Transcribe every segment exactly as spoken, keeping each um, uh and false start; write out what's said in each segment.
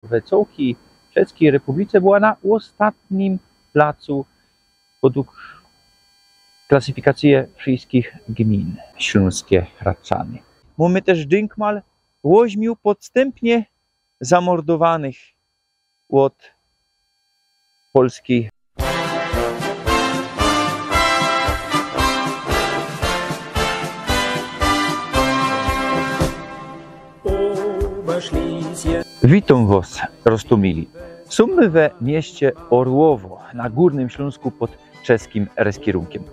we cołkij Czeskij Republice była na ôstatnim placu podug klasyfikacyje wszyjskich gmin ślōnskich radczany. Mōmy tyż dynkmal ôźmiu podstympnie zamordowanych ôd polskij. Witōm wos, roztōmili. Sōm my we mieście Orłowo na Gōrnym Ślōnsku pod czeskim reskierunkiym.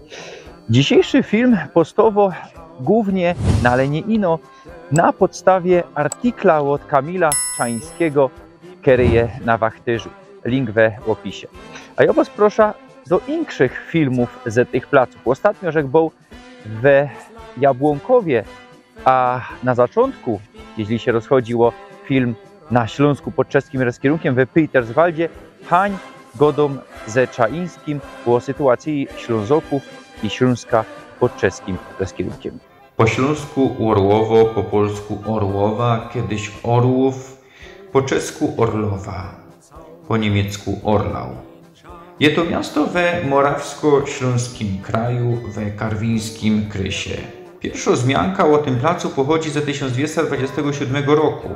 Dzisiejszy film powstowo głōwnie, no ale niy ino, na podstawie artykla ôd Kamila Czańskigo, kery je na Wachtyrzu. Link we ôpisie. A jo wos prosza do inkszych filmōw ze tych placōw. Ôstatnio żech bōł we Jabłōnkowie, a na zaczōntku, jeźli sie rozchodzi ô film na Ślōnsku pod czeskim reskierunkiym we Pejterswaldzie, hań gŏdōm ze Czaińskim ô sytuacyji Ślōnzokōw i Ślōnska pod czeskim reskierunkiym. Po ślōnsku Ôrłowo, po polsku Orłowa, kedyś Orłōw, po czesku Orlowa, po niymiecku Orlau. Je to miasto we morawsko-ślōnskim kraju, we karwińskim krysie. Piyrszŏ wzmianka ô tym placu pochodzi ze tysiōnc dwiyście dwudziestego siódmego roku.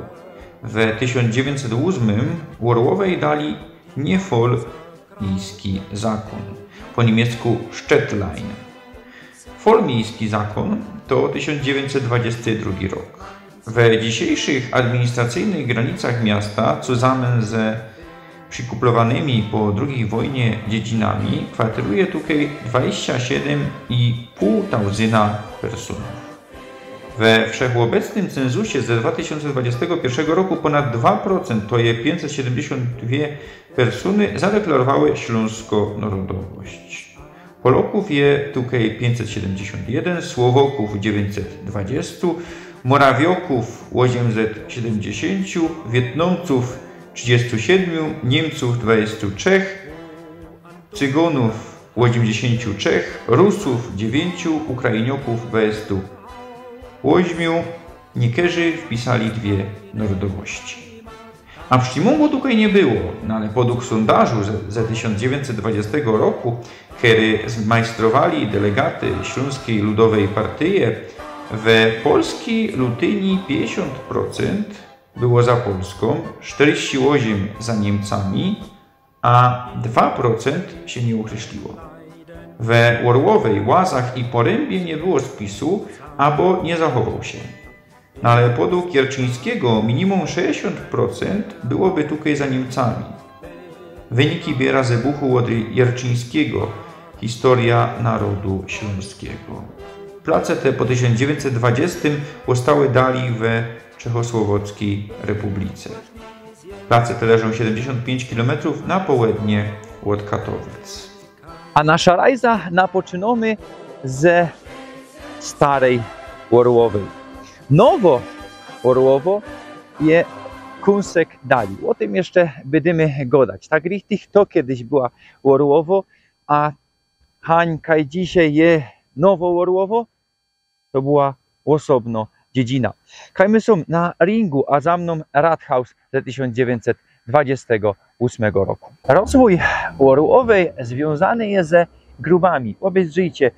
We tysiōnc dziewiyńćset ôsmym w Ôrłowej dali niy fol miejski zakōn, po niymiecku Stadtlein. Fol miejski zakōn to tysiōnc dziewiyńćset dwudziesty drugi rok. We dzisiejszych administracyjnych granicach miasta, cuzamyn ze przikupowanymi po drugij wojnie dziedzinami, kwatyruje tukej dwadzieścia siedym i pōł tauzyna personōw. We wszechôbecnym cenzusie ze dwa tysiōnce dwudziestego piyrszego roku pōnad dwa procent, to je piyńćset siedymdziesiōnt dwie persōny, zadeklarowały ślōnskõ narodowność. Polokōw je tukej piyńćset siedymdziesiōnt jedyn, Słowokōw dziewiyńćset dwadzieścia, Morawiokōw ôziymset siedymdziesiōnciu, Wietnōmcōw trzidziestō siedmiu, Niymcōw dwadzieścia trzech, Cygōnōw ôziymdziesiōnciu trzech, Rusōw dziewiyńciu, Ukrainiokōw dwadzieścia ôziym. Niykerzy wpisali dwie narodowości. A przecież mōngo tukej niy było, no ale podug sōndażu ze, ze tysiōnc dziewiyńćset dwudziestego roku, kery zmajstrowali delegaty Ślōnskij Ludowej Partyje, we polskij lutyni piyńćdziesiōnt procynt było za Polskōm, sztyrdziści ôziym za Niymcami, a dwa procynt sie niy ôkryśliło. We Ôrłowej, Łazach i Porębie niy było spisu, abo niy zachowoł sie. No ale podug Jerczyńskigo minimōm sześćdziesiōnt procynt byłoby tukej za Niymcami. Wyniki biera ze buchu ôd Jerczyńskigo „Historia narodu ślōnskigo”. Place te po tysiōnc dziewiyńćset dwudziestym ôstały dali we Czechosłowockij Republice. Place te leżōm siedymdziesiōnt piyńć kilometrōw na połednie ôd Katowic. A nasza rajza napoczynōmy ze starej Ôrłowej. Nowo Ôrłowo je kōnsek dali. Ô tym jeszcze bydymy gŏdać. Tak richtig to kedyś była Ôrłowo, a hań kaj dzisiej je nowo Ôrłowo, to była ôsobnŏ dziedzina. Kaj my sōm na ringu, a za mnōm Rathaus ze tysiōnc dziewiyńćset dwudziestego ôsmego roku. Rozwōj Ôrłowej zwiōnzany je ze grubami. Ôbezdrzijcie,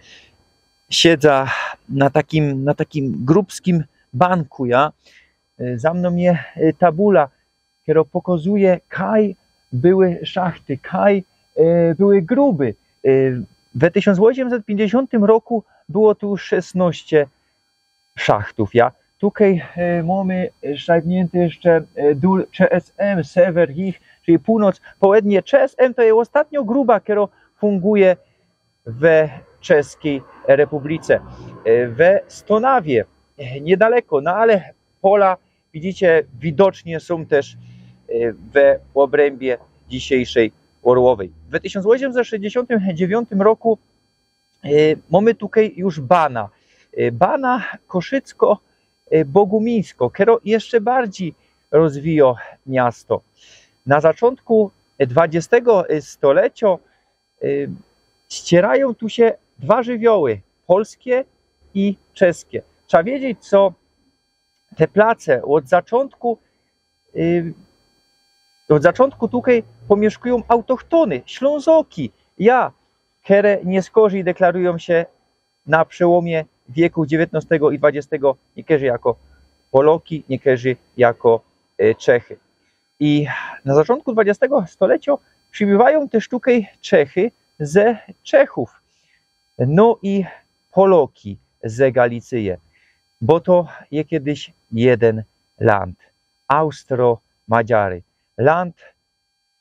siedzã na takim, na takim grubskim banku, ja. E, za mnōm je, e, tabula, kerŏ pokŏzuje, kaj były szachty, kaj, e, były gruby. E, we tysiōnc ôziymset piyńćdziesiōntym roku było tu szesnŏście szachtōw, ja. Tukej, e, mōmy szajbniynte jeszcze, e, dōl C S M, sewer jich, czyli pōłnoc, połednie. C S M to je ôstatnio gruba, kerŏ funguje we Czeskij Republice. E, we Stonawie, e, niydaleko, no ale pola, widzicie, widocznie sōm tyż, e, we ôbrębie dzisiejszej Ôrłowej. We tysiōnc ôziymset szesćdziesiōntym dziewiyńtym roku, e, mōmy tukej już bana. E, bana koszycko, e, bogumińsko, kerŏ jeszcze bardzij rozwijŏ miasto. Na zaczōntku, e, dwudziestego stoleciŏ, e, ścierajōm tu sie dwa żywioły, polskie i czeskie. Trzeba wiedzieć, co te place ôd zaczōntku, y, Ôd zaczōntku tukej pōmiyszkujōm autochtōny, Ślōnzoki, ja, kere niyskorzij deklarujōm sie na przełōmie wieku dziewiyntnostego i dwadziestego, niykerzy jako Poloki, niykerzy jako e, Czechy. I na zaczōntku dwadziestego stoleciŏ przibiwajōm tyż tukej Czechy ze Czechōw, no i Poloki ze Galicyje, bo to je kejsik jedyn land, Austro-Madziary, land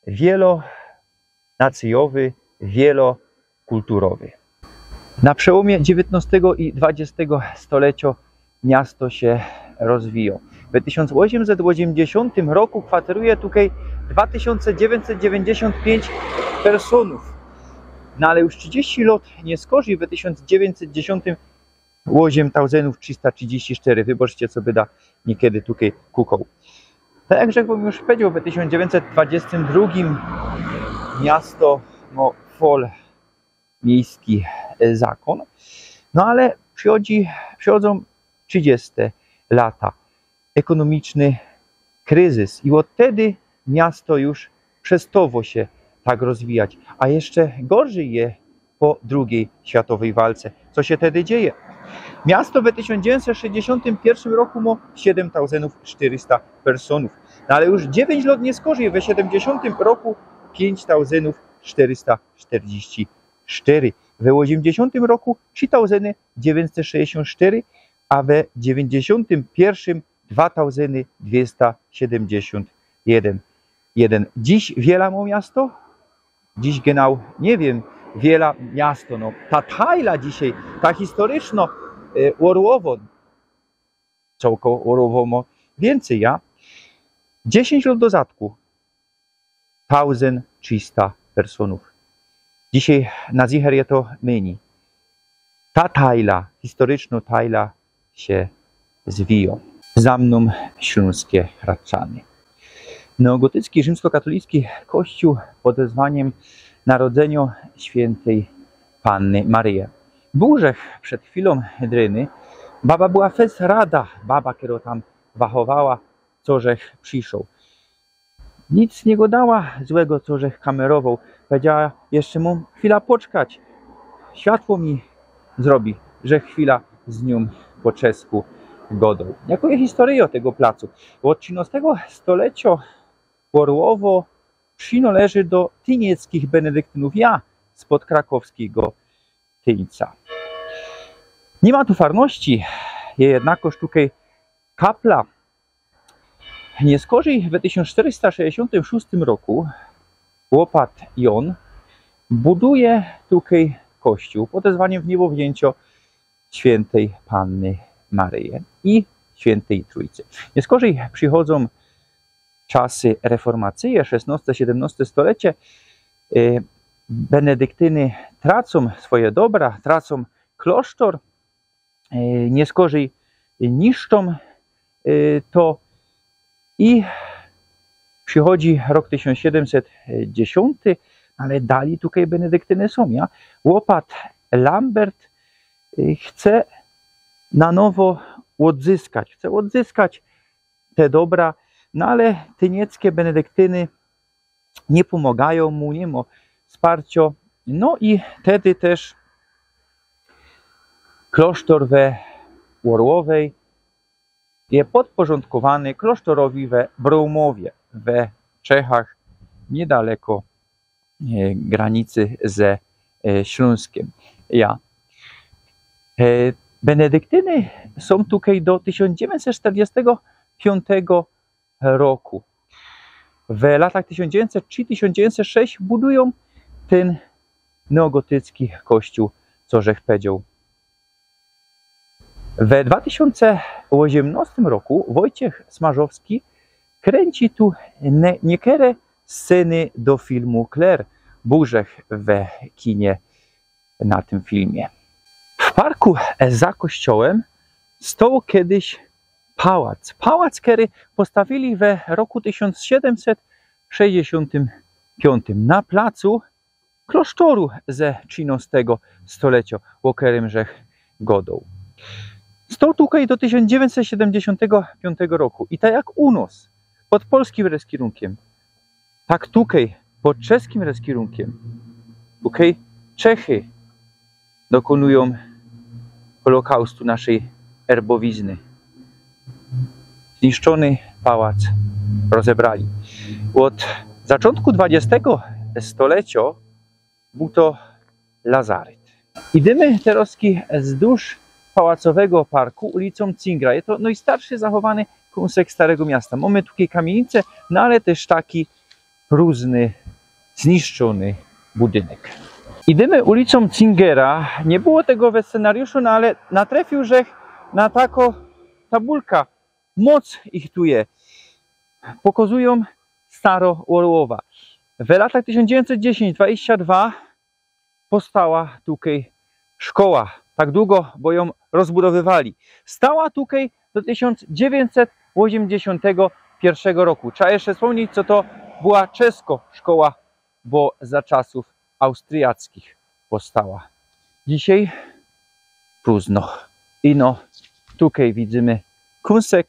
wielonacyjŏwy, wielokōlturŏwy. Na przełōmie dziewiyntnostego i dwadziestego stoleciŏ miasto sie rozwijŏ. We tysiōnc ôziymset ôziymdziesiōntym roku kwateruje tukej dwa tysiōnce dziewiyntset dziewiyńćdziesiōnt piyńć personōw. No ale już trzidziści lŏt niyskorzij, we tysiōnc dziewiyńćset dziesiōntym ôziym tauzyndōw trzista trzidziści sztyry. Wybaczcie, co byda niykiedy tukej kukoł. Tak jak żech wōm już powiedzioł, we tysiōnc dziewiyńćset dwadziestym drugim miasto mŏ fol miejski, e, zakōn. No ale przichodzi, przichodzōm trzidzieste lata, ekōnōmiczny kryzys i ôd tedy miasto już przestało sie tak rozwijać, a jeszcze gorzyj je po drugij światowyj walce. Co sie tedy dzieje? Miasto we tysiōnc dziewiyńćset sztyrdziestym piyrwszym roku mŏ siedym tauzyndōw sztyrysta personōw. No ale już dziewiyńć lŏt niyskorzij, we siedymdziesiōntym roku piyńć tauzyndōw sztyrysta sztyrdziści sztyry. We ôziymdziesiōntym roku trzi tauzyndōw dziewiyńćset sztyrdziści sztyry, a we dziewiyńćdziesiōntym piyrwszym dwa tauzyndōw dwiesta siedymdziesiōnt jedyn. Jedyn. Dziś wiela mŏ miasto? Dziś genau niy wiym, wiela miasto, no. Ta Tajla dzisiej, ta historycznŏ, e, Ôrłowo, cołko Ôrłowo mŏ wiyncyj, ja. Dziesiyńć lŏt do zadku tauzynd trzista personōw. Dzisiej na zicher je to mynij. Ta Tajla, historycznŏ Tajla sie zwijŏ. Za mnōm ślōnskie Hradczany. Neogotycki rzimskokatolicki kościōł pod wezwaniym Narodzynio Świyntej Panny Maryje. Bōł żech przed chwilōm dryny. Baba była fest rada, baba, kerŏ tam wachowała, co żech przyszoł. Nic niy godała złego, co żech kamerowoł. Powiedziała: „Jeszcze mōm chwila poczkać. Światło mi zrobi”, żech chwila z niōm po czesku godoł. Jako je historyjŏ tego placu? Ôd trzinŏstego stoleciŏ Ôrłowo przinŏleży do tynieckich benedyktynōw, ja, spod krakowskigo Tyńca. Niy ma tu farności, je jednakoż tukej kapla. Niyskorzij we tysiōnc sztyrysta sztydziestym szōstym roku ôpat Jōn buduje tukej kościōł pod wezwaniym Wniebowziyncio Świyntej Panny Maryje i Świyntej Trōjcy. Niyskorzij przichodzōm czasy reformacyje, szesnŏste, siedymnŏste stolecie. E, benedyktyny tracōm swoje dobra, tracōm klosztor, e, niyskorzij niszczōm, e, to i przichodzi rok tysiōnc siedymset dziesiōnty, ale dalij tukej benedyktyny sōm, ja. Ôpat Lambert, e, chce na nowo ôdzyskać, chce ôdzyskać te dobra, no ale tynieckie benedyktyny niy pōmŏgajōm mu, niy mŏ wsparcio. No i tedy tyż klosztor we Ôrłowej je podporzōndkowany klosztorowi we Brołmowie, we Czechach, niydaleko, e, granicy ze, e, Ślōnskiym. Ja. E, benedyktyny sōm tukej do tysiōnc dziewiyńćset sztyrdziestego piōntego roku. We latach tysiōnc dziewiyńćset trzi, tysiōnc dziewiyńćset sześć budujōm tyn neogotycki kościōł, co żech powiedzioł. We dwa tysiōnce ôziymnŏstym roku Wojciech Smarzowski krynci tu nie-, niekere sceny do filmu Kler. Bōł żech we kinie na tym filmie. W parku za kościołym stoł kedyś pałac. Pałac, kery postawiyli we roku tysiōnc siedymset sześćdziesiōntym piōntym na placu klosztoru ze trzinŏstego stoleciŏ, ô kerym żech godoł. Stoł tukej do tysiōnc dziewiyńćset siedymdziesiōntego piōntego roku i tak jak u nŏs, pod polskim reskirunkym, Tak tukej, pod czeskim reskirunkiym, tukej Czechy dokōnujōm holokaustu naszyj erbowizny. Zniszczōny pałac rozebrali. Ôd zaczōntku dwadziestego stolecio bōł to lazaryt. Idymy terŏzki zdōrz pałacowego parku ulicōm Cingra. Je to nojstarszy zachowany kōnsek Starego Miasta. Mōmy tukej kamienice, no ale tyż taki prōżny, zniszczōny budynek. Idymy ulicōm Cingera. Niy było tego we scenariuszu, no ale natrefiōł żech na tako tabulka. Moc ich tu je. Pokŏzujōm staro Ôrłowa. We latach tysiōnc dziewiyńćset dziesiyńć dwadzieścia dwa powstała tukej szkoła. Tak dugo, bo jōm rozbudowywali. Stała tukej do tysiōnc dziewiyńćset ôziymdziesiōntego piyrszego roku. Trzeba jeszcze wspōmnieć, co to była czesko szkoła, bo za czasōw austriackich powstała. Dzisiej prōżno. Ino tukej widzymy kōnsek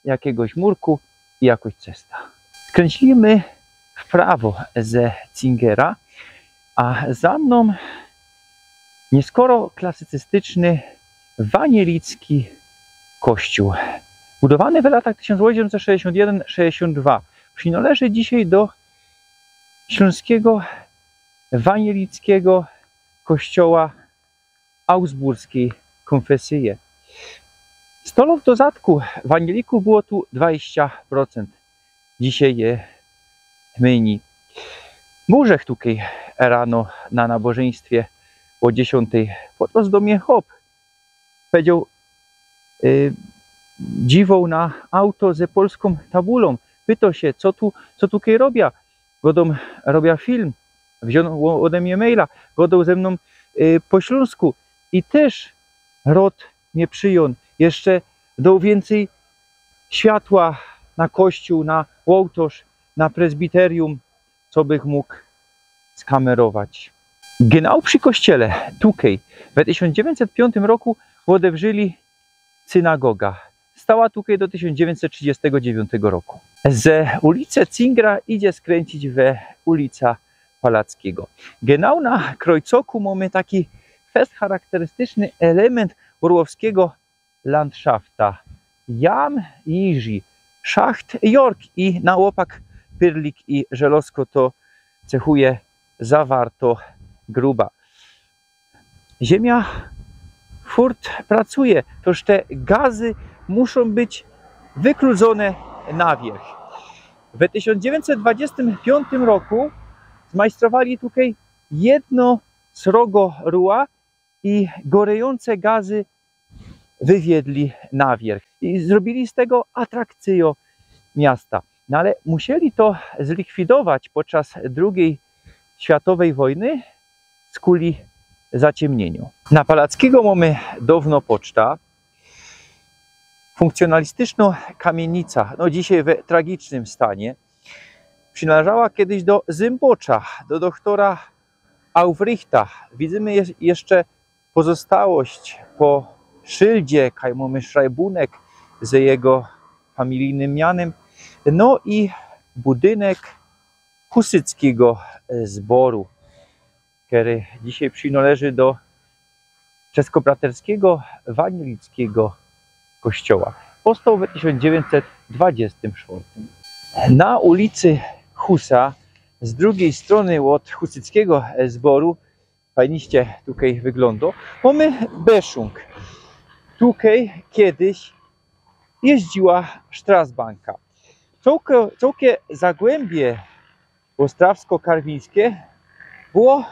jakiegoś murku i jakoś cesta. Skryncymy w prawo ze Cingera, a za mnōm nieskoro klasycystyczny wanielicki kościōł. Budowany w latach tysiōnc ôziymset sześćdziesiōnt jeden sześćdziesiōnt dwa. Przinŏleży dzisiej do ślōnskigo wanielickigo kościoła augsburskij kōnfesyje. Stolŏt do zadku wanielikōw było tu dwadzieścia procent. Dzisiej je mynij. Bōł żech tukej rano na nabożyństwie ô dziesiōntej. Podrŏz do mie chop. Powiedzioł, y, dziwoł na auto ze polskōm tabulōm. Pytoł sie, co tu, co tukej robia. Gŏdōm, robia film. Wziōn ô-, ode mie maila. Gŏdoł ze mnōm, y, po ślōnsku. I tyż rŏd mie przijōn. Jeszcze doł wiyncyj światła na kościōł, na ôłtŏrz, na prezbiterium, co bych mōg skamerować. Genau przi kościele, tukej, we tysiōnc dziewiyńćset piōntym roku ôdewrzyli synagoga. Stała tukej do tysiōnc dziewiyńćset trzidziestego dziewiōntego roku. Ze ulice Cingra idzie skryncyć we ulica Palackigo. Genau na krojcoku mōmy taki fest charakterystyczny element ôrłowskigo landszafta. Jam Jiži, szacht Jork i na ôpak pyrlik i żelŏzko to cechuje zawarto gruba. Ziymia furt pracuje, toż te gazy muszōm być wykludzōne na wierch. We tysiōnc dziewiyńćset dwadzieścia piōntym roku zmajstrowali tukej jedno srogo ruła i gorejōnce gazy wywiedli na wierch. I zrobiyli z tego atrakcyjõ miasta. No ale musieli to zlikwidować podczas drugij światowej wojny, skuli zaciymniynio. Na Palackigo mōmy downo poczta. Funkcjōnalistycznŏ kamiynica, no dzisiej we tragicznym stanie, przinŏleżała kejsik do Zymbocza, do dochtora Aufrichta. Widzymy je-, jeszcze pozostałość po szyldzie, kaj mōmy szrajbunek ze jego familijnym mianym. No i budynek husyckigo, e, zboru, kery dzisiej przinŏleży do Czeskobraterskigo Wanielickigo Kościoła. Powstoł we tysiōnc dziewiyńćset dwadzieścia sztyrnŏstym. Na ulicy Husa, z drugij strōny ôd husyckigo, e, zboru, fajniście tukej wyglōndo, mōmy Böschung. Tukej kejsik jeździła sztrasbanka. Cołke-, cołke Zagłębie Ôstrawsko-Karwińske było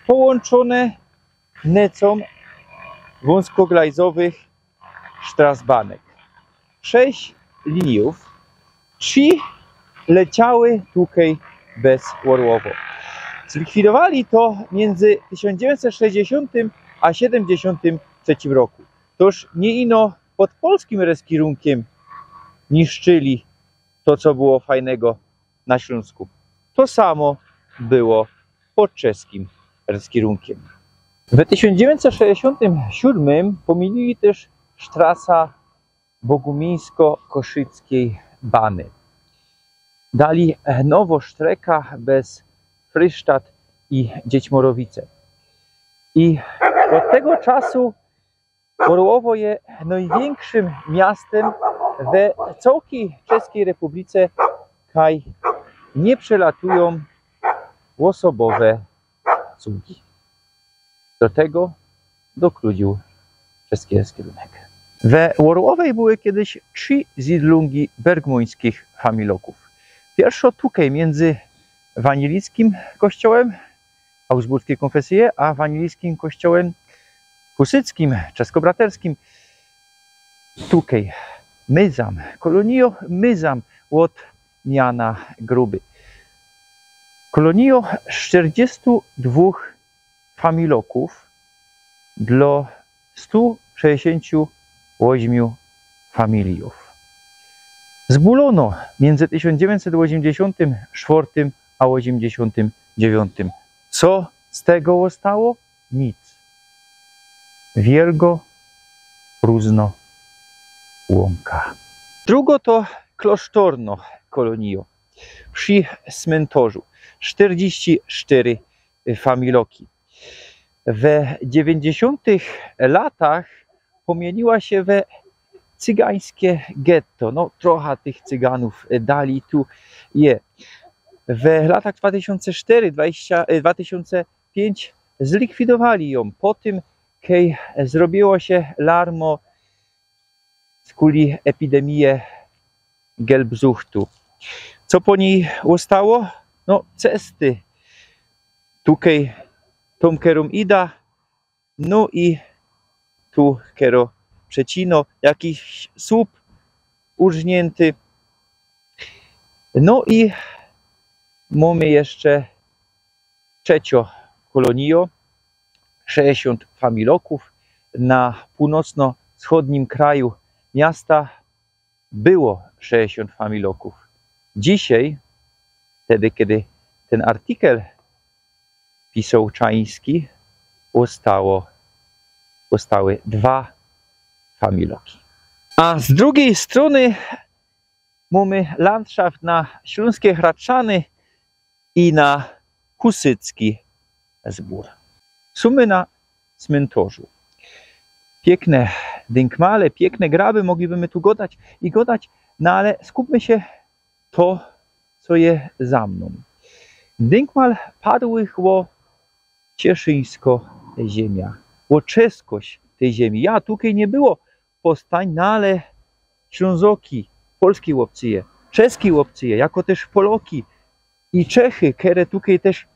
połōnczōne necōm wōnskoglajzowych sztrasbanek. Sześć linijōw, trzi leciały tukej bez Ôrłowo. Zlikwidowali to miyndzy tysiōnc dziewiyńćset sześćdziesiōntym a siedymdziesiōntym trzecim roku. Toż niy ino pod polskim reskirunkiym niszczyli to, co było fajnego na Ślōnsku. To samo było pod czeskim reskirunkiym. We tysiōnc dziewiyńćset sześćdziesiōntym siódmym pomiyli tyż sztrasa bogumińsko-koszyckiej bany. Dali nowo sztreka bez Frysztat i Dzieć Morowice. I ôd tego czasu Ôrłowo je nojwiynkszym miastym we cołkij Czeskij Republice, kaj niy przelatujōm ôsobowe cugi. Do tego dokludziōł czeski kierunek. We Ôrłowej były kejś trzi zydlōngi bergmōńskich familokōw. Piyrszŏ tukej miyndzy wanilijskim kościołym augsburskij kōnfesyje, a wanilijskim kościołym husyckim, czeskobraterskim. Tukej Myzam, kolōnijŏ Myzam ôd Jana Gruby. Kolōnijŏ sztyrdzistu dwōch familokōw dlŏ stu sześćdziesiōnciu ôźmiu familijōw. Zbōlōno miyndzy tysiōnc dziewiyńćset ôźmiōndzysiōntym sztwŏrtym a ôźmiōndzysiōntym dziewiōntym. Co z tego ôstało? Nic. Wielgo, prōżno łōmka. Drugo to Klosztorno kolōnijŏ przi smyntorzu. Sztyrdziści sztyry familoki. We dziewiyńćdziesiōntych latach pōmiyniła sie we cygańske getto. No, trocha tych Cyganōw dali tu je. We latach dwa tysiōnce sztyry, dwadzieścia, e, dwa tysiōnce piōńć zlikwidowali jōm. Po tym, kej zrobiło sie larmo skuli epidymije gelbzuchtu. Co po nij ôstało? No, cesty. Tukej tōm, kerōm ida. No i tu, kero przecinŏ, jakiś słup urzniynty. No i mōmy jeszcze trzeciŏ kolōnijŏ, sześćdziesiōnt familokōw. Na północno-wschōdnim kraju miasta było sześćdziesiōnt familokōw. Dzisiej, wtedy, kej tyn artikel pisoł Czański, ôstało, ôstały dwa familoki. A z drugij strōny mōmy landszaft na ślōnske Hradczany i na husycki zbōr. Sōmy na smyntorzu. Piykne dynkmale, piykne graby, moglibymy tu godać i godać, no ale skupmy sie to, co je za mnōm. Dynkmal padłych ô Cieszyńsko ziymia, ô czeskość tyj ziymi. Ja, tukej niy było powstōń, no ale Ślōnzoki, polskij ôbcyje, czeskij ôbcyje, jako tyż Poloki i Czechy, kere tukej tyż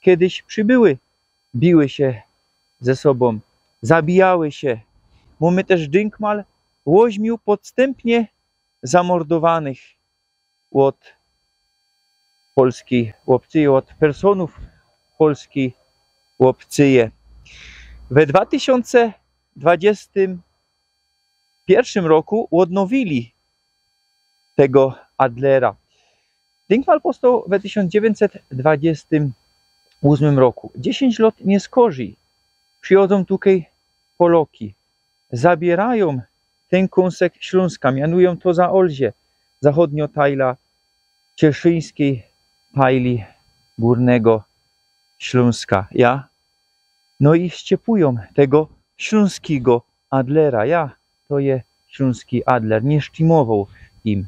kedyś przibyły, biły sie ze sobōm, zabijały sie. Mōmy tyż dynkmal ôźmiu podstympnie zamordowanych ôd polskij ôbcyje, ôd personōw polskij ôbcyje. We dwa tysiōnce dwadziestym piyrszym roku ôdnowili tego Adlera. Dynkmal powstoł we tysiōnc dziewiyńćset dwadziestym ôsmym roku. Dziesiyńć lŏt niyskorzij przijŏdzōm tukej Poloki. Zabiyrają tyn kōnsek Ślōnska, mianujōm to Zaolzie, zachōdniŏ tajla Cieszyńskij tajli Gōrnego Ślōnska. Ja? No i ściepujōm tego ślōnskigo Adlera. Ja, to je ślōnski Adler. Niy sztimowoł im.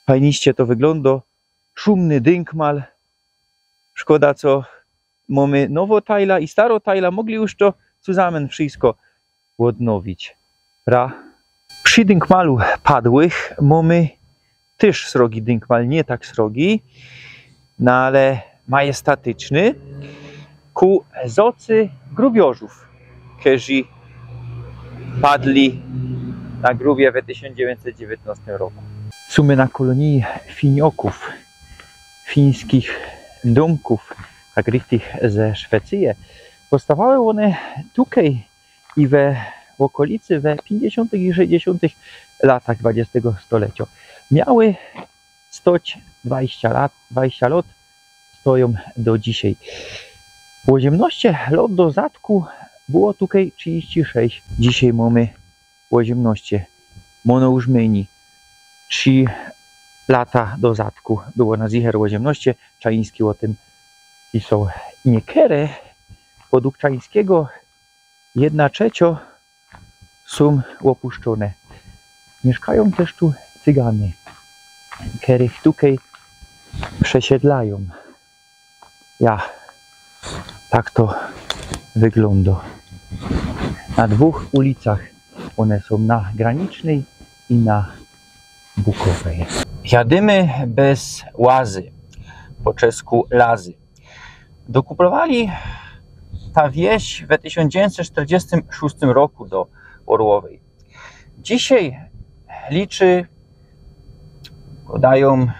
Fajniście to wyglōndo. Szumny dynkmal. Szkoda, co mōmy nowŏ tajla i starŏ tajla. Mogli już to cuzamyn wszysko ôdnowić. Pra. Przi dynkmalu padłych mōmy tyż srogi dynkmal, niy tak srogi, no ale majestatyczny, ku zocy Grubiorzōw, kerzi padli na Grubie we tysiōnc dziewiyńćset dziewiyńtnŏstym roku. Sōmy na kolōniji Finiokōw, fińskich dōmkōw, tak richtig ze Szwecyje. Powstawały ône tukej i we, w ôkolicy we piyńćdziesiōntych i sześćdziesiōntych latach dwadziestego stoleciŏ. Miały stoć dwadzieścia lat, dwadzieścia lŏt, stojōm do dzisiej. Ôziymnŏście lŏt do zadku było tukej trzidziści sześć. Dzisiej mōmy ôziymnŏście. Mōno już mynij. Trzi lata do zadku było na zicher ôziymnŏście. Czaiński ô tym pisoł. Niekere, podug Czaińskigo, jedna trzecio sōm ôpuszczōne. Miyszkajōm tyż tu Cygany, kerych tukej przesiedlajōm. Ja, tak to wyglōndo. Na dwōch ulicach ône sōm, na Granicznyj i na Bukowej. Jadymy bez Łazy, po czesku Lazy. Dokuplowali ta wieś we tysiōnc dziewiyńćset sztyrdziestym szōstym roku do Ôrłowej. Dzisiej liczy, godajōm,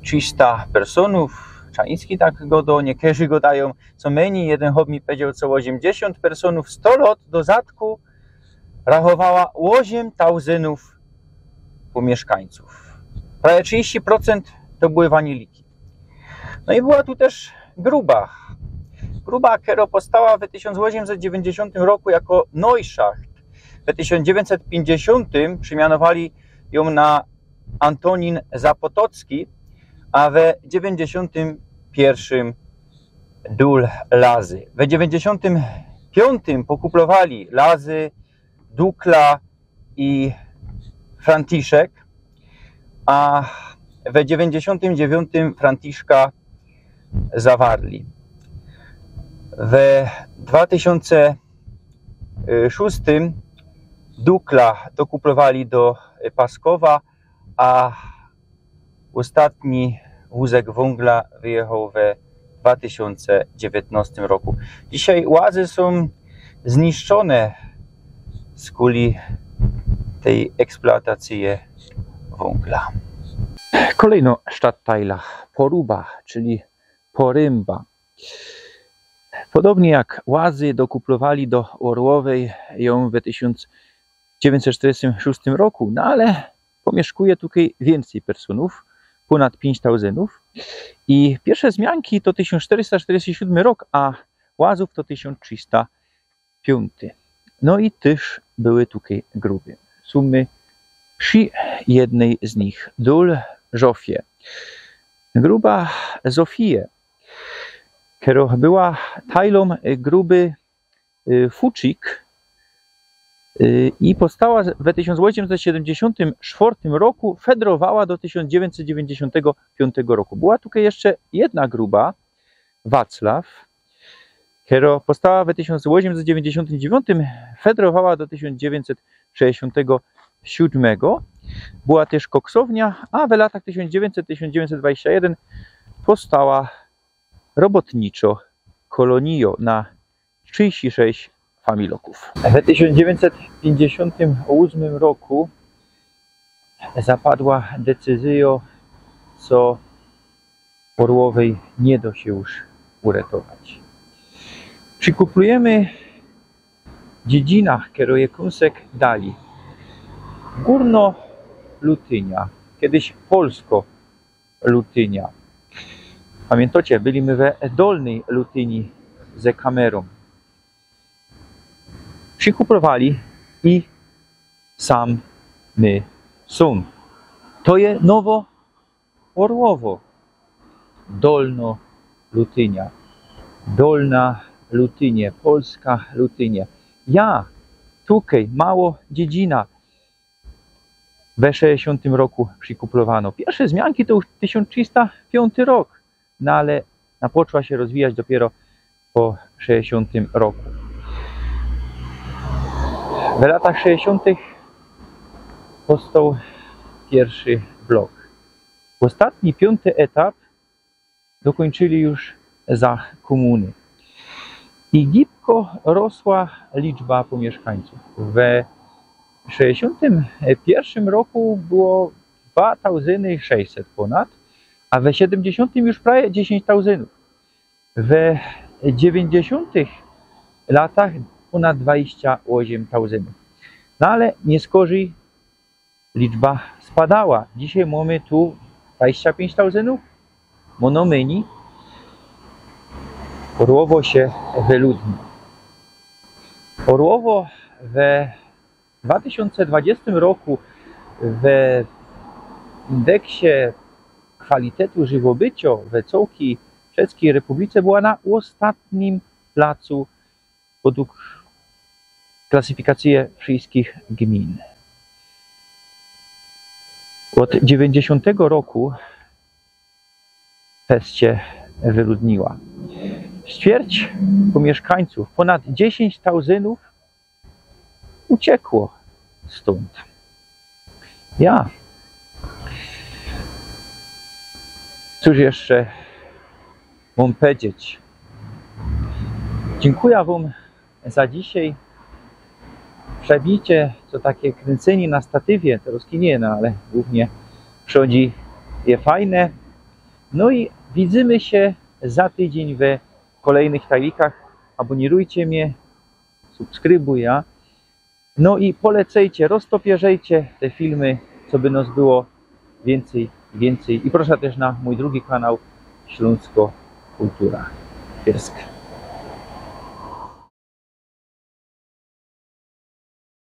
trzysta personōw. Czaiński tak godo, niekerzy godajōm co mynij. Jedyn chop mi pedział, co ôziymdziesiōnt personōw sto lŏt do zadku rachowała ôziym tauzyndōw pōmiyszkańcōw. Prawie trzidziści procynt to były waniliki. No i była tu tyż Gruba. Gruba, kero powstała we tysiōnc ôziymset dziewiyńćdziesiōntym roku jako Neuschacht. We tysiōnc dziewiyńćset piyńćdziesiōntym przemianowali jōm na Antonin Zapotocki, a we dziewiyńćdziesiōntym piyrszym Dōl Lazy. We dziewiyńćdziesiōntym piōntym pokuplowali Lazy, Dukla i Franciszek, a we dziewiyńćdziesiōntym dziewiyntym Franciszka zawarli. We dwa tysiōnce szōstym Dukla dokuplowali do Paskowa, a ôstatni wōzek wōngla wyjechoł we dwa tysiōnce dziewiyntnŏstym roku. Dzisiej Łazy sōm zniszczōne skuli tyj eksploatacyje wōngla. Kolejnŏ sztattajla, Poruba, czyli Porymba. Podobnie jak Łazy dokuplowali do Ôrłowej jōm we tysiōnc dziewiyńćset sztyrdziestym szōstym roku, no ale pōmiyszkuje tukej wiyncyj personōw, pōnad piyńć tauzyndōw. I piyrsze zmianki to tysiōnc sztyrysta sztyrdziesty siódmy rok, a Łazōw to tysiōnc trzysta piōnty. No i tyż były tukej Gruby. Sōm my przi jednyj z nich, Dōl Żofie. Gruba Zofije, kero była tajlōm Gruby y, Fuczyk, y, i powstała we tysiōnc ôziymset siedymdziesiōntym sztwŏrtym roku, fedrowała do tysiōnc dziewiyńćset dziewiyńćdziesiōntego piōntego roku. Była tukej jeszcze jedna Gruba, Wacław, kero powstała we tysiōnc ôziymset dziewiyńćdziesiōntym dziewiyntym, fedrowała do tysiōnc dziewiyńćset szesćdziesiōntego siódmego. Była tyż koksownia, a we latach tysiōnc dziewiyńćset, tysiōnc dziewiyńćset dwadzieścia jedyn powstała robotniczŏ kolōnijŏ na trzidziści sześć familokōw. We tysiōnc dziewiyńćset piyńćdziesiōntym ôsmym roku zapadła decyzyjŏ, co Ôrłowej niy dŏ sie już uretować. Przikuplujymy dziedzinã, kero je kōnsek dalij. Gōrnŏ Lutynia, kedyś Polskŏ Lutynia. Pamiyntŏcie, byli my we Dolnyj Lutyni ze kamerōm. Przikuplowali i sam my sōm. To je Nowo Ôrłowo. Dolnŏ Lutynia. Dolna Lutynie, Polska Lutynie. Ja, tukej, mało dziedzina. We szesćdziesiōntym roku przikuplowano. Piyrsze zmianki to już tysiōnc trzisto piōnty rok, no ale na, poczła sie rozwijać dopiyro po szesćdziesiōntym roku. We latach szesćdziesiōntych powstoł piyrszy blok. Ôstatni, piōnty etap dokōńczyli już za kōmuny. I gibko rosła liczba pōmiyszkańcōw. We szesćdziesiōntym piyrszym roku było dwa tauzyny sześćset pōnad, a we siedymdziesiōntym już prawie dziesiyńć tauzyndōw. We dziewiyńćdziesiōntych latach pōnad dwadzieścia ôziym tauzyndōw. No ale niyskorzij liczba spadała. Dzisiej mōmy tu dwadzieścia piyńć tauzyndōw, mōno mynij. Ôrłowo sie wyludni. Ôrłowo we dwa tysiōnce dwadziestym roku we indeksie kwalitetu żywobyciŏ we cołkij Czeskij Republice była na ôstatnim placu podug klasyfikacyje wszyjskich gmin. Ôd dziewiyńćdziesiōntego roku fest sie wyludniła. Ćwierć pōmieszkańcōw, pōnad dziesiyńć tauzyndōw uciekło stōnd. Ja. Cōż jeszcze mōm powiedzieć? Dziynkuja wōm za dzisiej. Przebijcie, co takie kryncynie na statywie, terŏz niy, no ale głōwnie przodzi je fajne. No i widzymy sie za tydziyń we kolejnych tajlikach. Abōnirujcie mie, subskrybujcie. No i polecejcie, roztopierzejcie te filmy, coby nŏs było wiyncyj, wiyncyj. I proszã tyż na mōj drugi kanał Ślōnsko Kultura. Piersk.